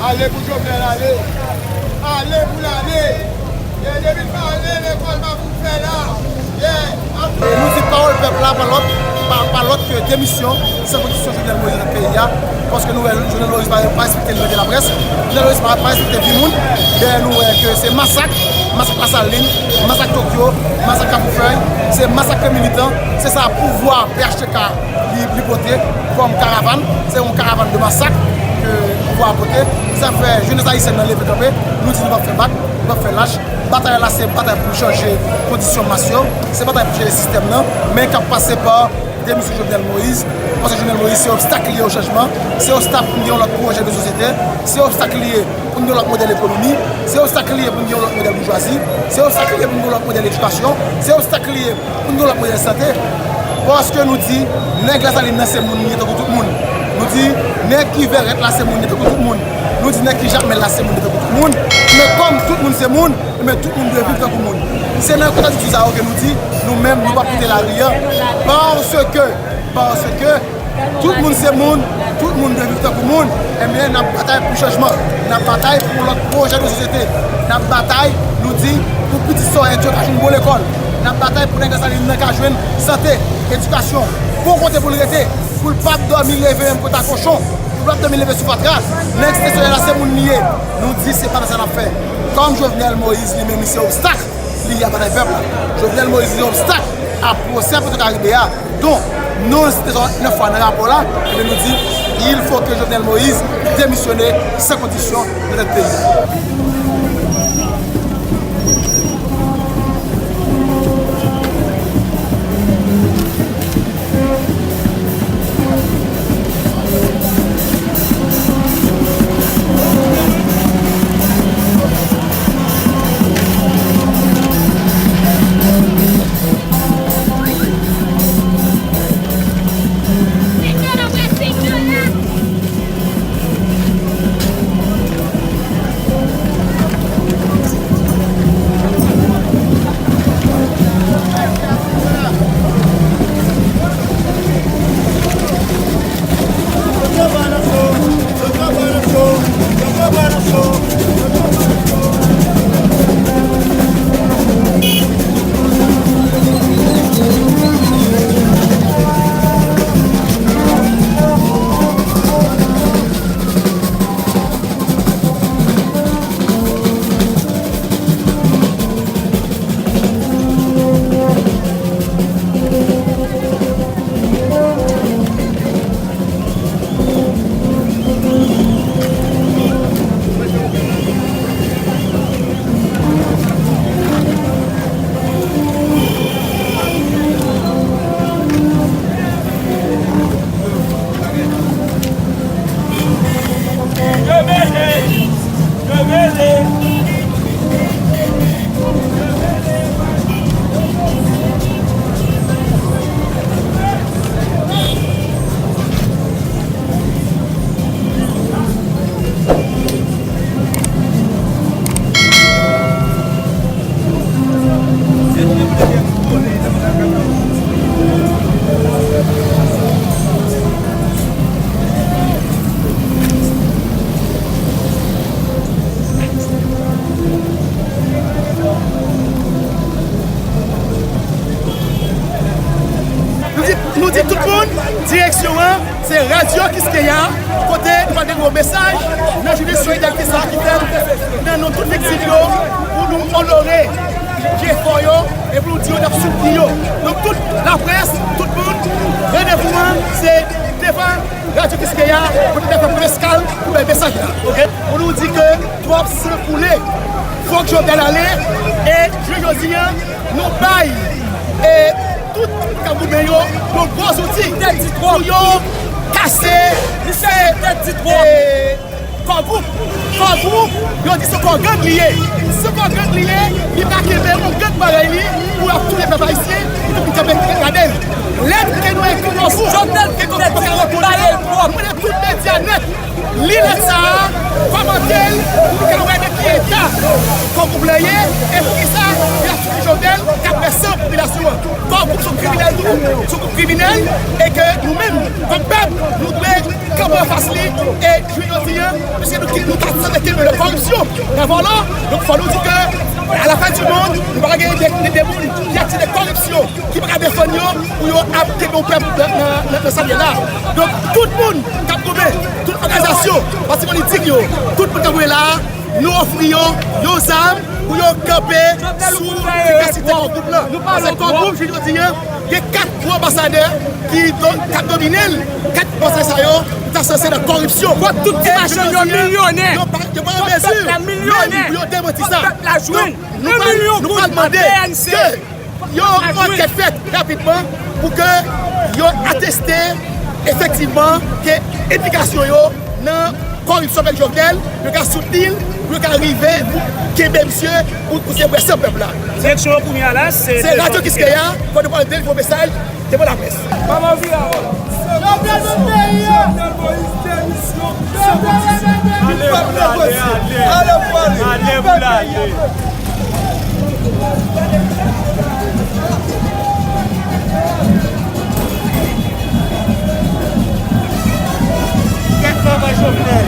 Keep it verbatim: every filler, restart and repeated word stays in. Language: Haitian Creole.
Ale pou Jovenel, ale! Ale pou l ale! Depi l pa ale, lekòl pa pou fè la! E nou di pawòl pèp la pa lòt, pa, pa lòt ke demisyon, san kondisyon Jovenel Moïse nan peyi a. Paske nou wè Jovenel Moïse pa, pa respekte libète laprès, Jovenel Moïse pa, pa respekte vi moun. Dèyè nou wè ke se masak, masak Lasalin, masak Tokyo, masak Kafoufèy, se masak militan, se sa pouvwa P H T K li, li pote kòm karavàn. Se yon karavàn de masak ke pouvwa a pote. Sa fè jenès ayisyèn nan leve kanpe, nou di nou p ap fè bak, nou p ap fè lach. Batay la se batay pou chanje kondisyon mas yo, se batay pou chanje sistèm nan, men k ap pase pa demisyon Jovenel Moïse, paske Jovenel Moïse se obstak li ye o chanjman, se obstak pou n gen yon lòt pwojè de sosyete, se obstak li ye pou n gen yon lòt modèl ekonomi, se obstak li ye pou n gen yon lòt modèl boujwazi, se obstak li ye pou n gen yon lòt modèl edikasyon, se obstak li ye pou n gen yon lòt modèl sante. Paske nou di, nèg Lasalin nan se moun li ye tankou tout moun. Nou di, nèg ki vèrèt la se moun li ye tankou tout moun. Nou di, nèg ki jakmèl la se moun li ye tankou tout moun. Men kòm tout moun se moun, men tout moun dwe viv tankou moun. Se nan kontradikti sa yo ke nou di, nou menm, nou p ap kite lari a, paske, paske tout moun se moun, tout moun dwe viv tankou moun. Ebyen, n ap batay pou chanjman, n ap batay pou yon lòt pwojè de sosyete, n ap batay, nou di, pou pitit sòrèt yo ka jwenn bon lekòl, n ap batay pou nèg Lasalin nan ka jwenn sante, edikasyon, bon kote pou l rete, pou l p ap dòmi leve menm kanta kochon, pou l p ap dòmi leve sou fatra. Nèg Site Solèy la se moun li ye. Nou di se pa nan sa n ap fè. Kòm Jovenel Moïse li menm li se obstak li ye a batay pèp la. Jovenel Moïse li se obstak a pwosè Petwokaribe a. Donk, nou ensiste sa nèf fwa nan rapò la, ebyen nou di, il faut que Jovenel Moïse démissionne sans condition de tèt peyi a. Nou di, nou di tout moun, direksyon an, se Radyo Kiskeya, kote nou pral delivre yon mesaj nan jounen solidarite sa a ki fèt nan non tout viktim yo, pou nou onore jefò yo e pou nou di yo n ap soutni yo. Donk, tout laprès, tout moun, randevou an, se devan Radyo Kiskeya, kote n ap fè premye eskal pou bay mesaj la, oke? Pou nou di ke twòp san koule, fòk Jovenel ale, e jounen jodi a, nou bay, e, tout Kangouden yo yon gwo zouti pou yo kase, se, e, Kò Gwoup. Kò Gwoup, yo di se kò gang li ye. Se kò gang li ye, li pa kenbe yon gang parèy li pou ap touye pèp ayisyen, pou tout moun kanpe gade l. Lèt ke nou ekri Kò Gwoup, Kò Gwoup poko reponn nou. Nou mande tout medya nèt li lèt sa a, kòmante l, pou nou ka wè nan ki eta Kò Gwoup la ye, e poukisa y ap soutni Jovenel k ap fè san popilasyon an. Kò Gwoup se yon kriminèl tou, se yon gwoup kriminèl, e ke nou menm, kòm pèp, nou dwe kanpe anfas li, e jounen jodi a, piske nou, nou ta Kenbe lè koripsyon, nan vòlò. Donk, fò nou di ke, à la fin du monde, nou pa ka gen de, de, de moun ki akte de koripsyon, ki pa ka defann yo, pou yo ap kenbe yon pèp nan, nan, nan, nan sa l ye la. Donk, tout moun k ap goumen, tout òganizasyon, pati politik yo, tout moun k ap goumen la, nou ofri yo yon zam pou yo kanpe sou efikasite Core Group lan. Paske Core Group, jodi a, gen kat gwo anbasadè ki do-, k ap domine l. Kat konsèy sa yo, ta sanse nan koripsyon. Fò tout ti machann yo milyonè. Yo pa, yo pa an mezi menm pou yo demanti sa. Donk, nou pral, nou pral mande ke yon ankèt fèt rapidman pou ke yo ateste efektivman ke enplikasyon yo nan koripsyon avèk Jovenel, yo ka soutni l, pou yo ka rive pou kenbe misye, pou, pou se vre san pèp la. Direksyon yo kounye a la, se se radyo Kiskeya, fò nou pale de yon mesaj devan laprès. Jovenel Moïse demisyon. Jovenel Moïse demisyon. Jovenel Moïse demisyon. Ale, ale, ale, ale, ale, ale. Kèt papa Jovenel.